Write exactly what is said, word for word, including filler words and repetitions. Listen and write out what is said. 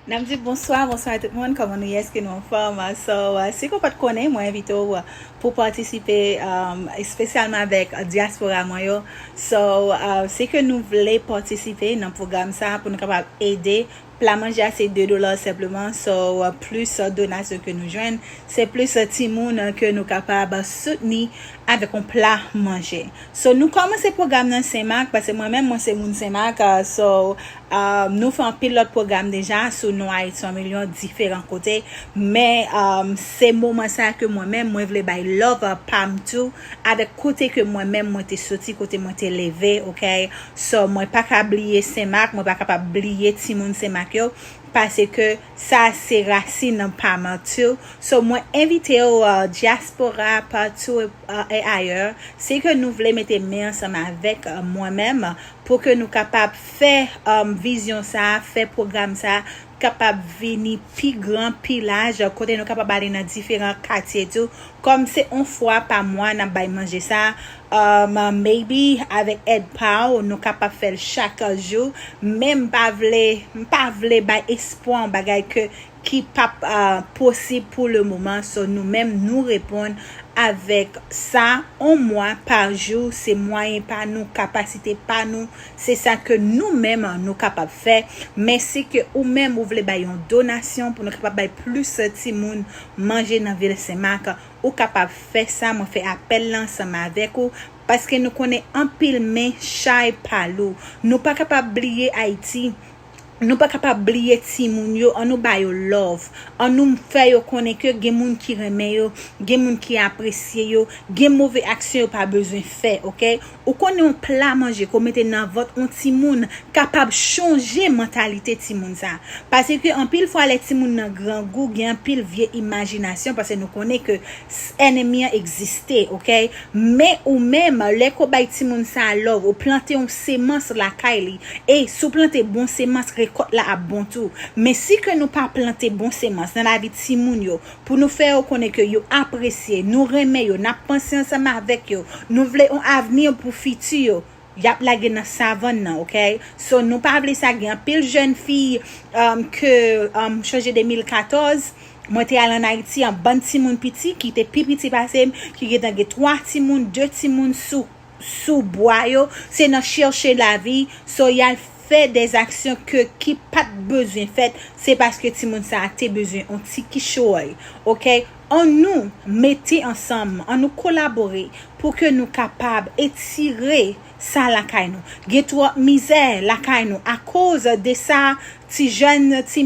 N ap di bonswa, bonswa tout moun. Kòman nou ye? Èske nou anfòm? So, uh, si w pa t konnen, mwen envite w pou patisipe, um, espesyalman avèk dyaspora mwen yo. So, uh, si ke nou vle patisipe nan pwogram sa pou nou kapab ede, pla manje a se de dola senpleman. So, uh, plis, uh, donasyon ke nou jwenn, se plis, uh, timoun, uh, ke nou kapab, uh, soutni avèk yon pla manje. So, nou kòmanse pwogram nan Senmak, paske mwen menm, mwen se moun Senmak, uh, so, uh, nou fè anpil lòt pwogram deja sou non Ayiti an milyon diferan kote, men, um, se moman sa ke mwen menm, mwen vle bay love, uh, pa m tou, avèk kote ke mwen menm, mwen te soti, kote mwen te leve, ok? So, mwen pa ka bliye Senmak, mwen pa kapab bliye timoun Senmak yo, paske sa se rasin pa m tou. So, mwen envite w, uh, dyaspora, partou, uh, e ayè, si ke nou vle mete men ansanm avèk, uh, mwen menm, pou ke nou kapab fè, um, vizyon sa, fè pwogram sa, kapab vini pi gran, pi laj, kote nou kapab ale nan diferan katye tou. Kòm se yon fwa pa mwa n ap bay manje sa, um, maybe avèk èd pa w, nou kapab fè l chak jou. Men m pa vle, m pa vle bay espwa yon bagay ke, ki p ap, uh, posib pou le moman. So, nou menm, nou reponn avèk sa, yon mwa pa jou, se mwayen pa nou, kapasite pa nou, se sa ke nou menm, nou kapab fè. Men si ke ou menm, ou vle bay yon donasyon pou nou kapab bay plis timoun manje nan vil Senmak, ou kapab fè sa. Mwen fè apèl la ansanm avèk ou, paske nou konnen anpil men chay pa lou. Nou pa kapab bliye Ayiti. Nou pa kapab bliye timoun yo, an nou ba yo love. An nou fè yo konnen ke gen moun ki renmen yo, gen moun ki apresye yo, gen move aksyon yo pa bezwen fè, ok? Ou konnen yon pla manje ke w mete nan vant yon timoun kapab chanje mantalite timoun sa. Paske anpil fwa lè timoun nan grangou, gen anpil vye imajinasyon, paske nou konnen ke s-, ènmi an egziste, ok? Men ou menm, lè ke w bay timoun sa love, ou plante yon semans lakay li, e si w plante bon semans, rekòt la ap bon tou. Men si ke nou pa plante bon semans nan lavi timoun yo, pou nou fè yo konnen ke yo apresye, nou renmen yo, n ap panse ansanm avèk yo, nou vle yon avni pou fiti yo, y ap lage nan savann nan, ok? So, nou pa vle sa, gen anpil jèn fi, um, ke, um, chonje de mil katòz, mwen te al ann Ayiti, yon bann timoun piti ki te pi piti pase m, ki gentan gen twa timoun, de timoun sou, sou bwa yo, se nan chèche lavi, so y al fè de aksyon ke, ki pa t bezwen fèt, se paske timoun sa a te bezwen yon ti kichòy, ok? An nou mete ansanm, an nou kolabore pou ke nou kapab etire sa lakay nou. Gen twòp mizè lakay nou akoz de sa ti jèn, ti